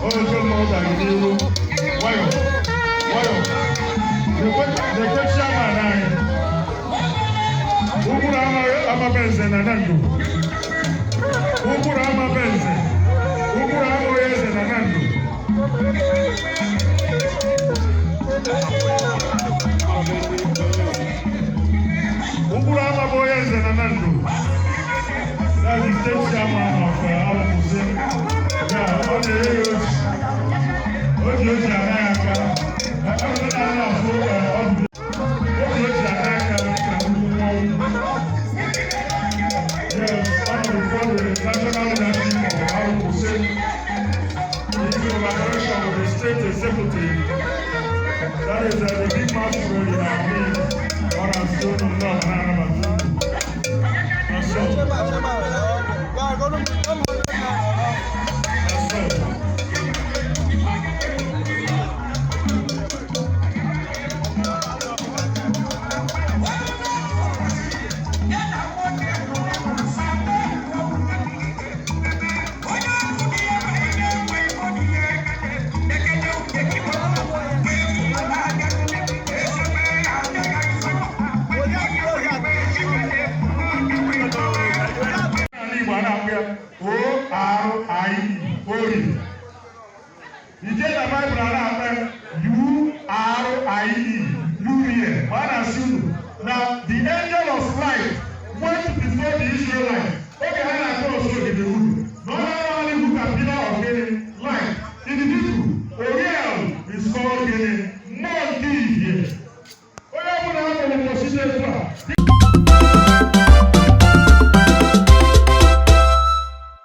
Oke mmọnwụ gara n'ihu. Nwayọ, nwayọ. Lekwe chairman anyị. Ụkpụrụ amabe nze na Nando. Ụkpụrụ amabe nze. Ụkpụrụ amaghị eze na Nando. Ụkpụrụ amabe onye eze na Nando. That's the state chairman of Alukwusi. Yeah, ọ na-enye ya oji. O ji oji anaghị aka. Ọ na-afụ ọdụ. O ji oji anaghị aka ka nnukwu mmọnwụ. Yes, ọ nọ before the national leadership of Alukwusi in collaboration with the state executive. That is the big masquerade in our midst. Ọ na-asị unu nnọọ ma na-anabata unu. Na so. Na so. N'ala Igbo, a na-akpọ ya ORIE, ori. Ije na Baịbụl, a na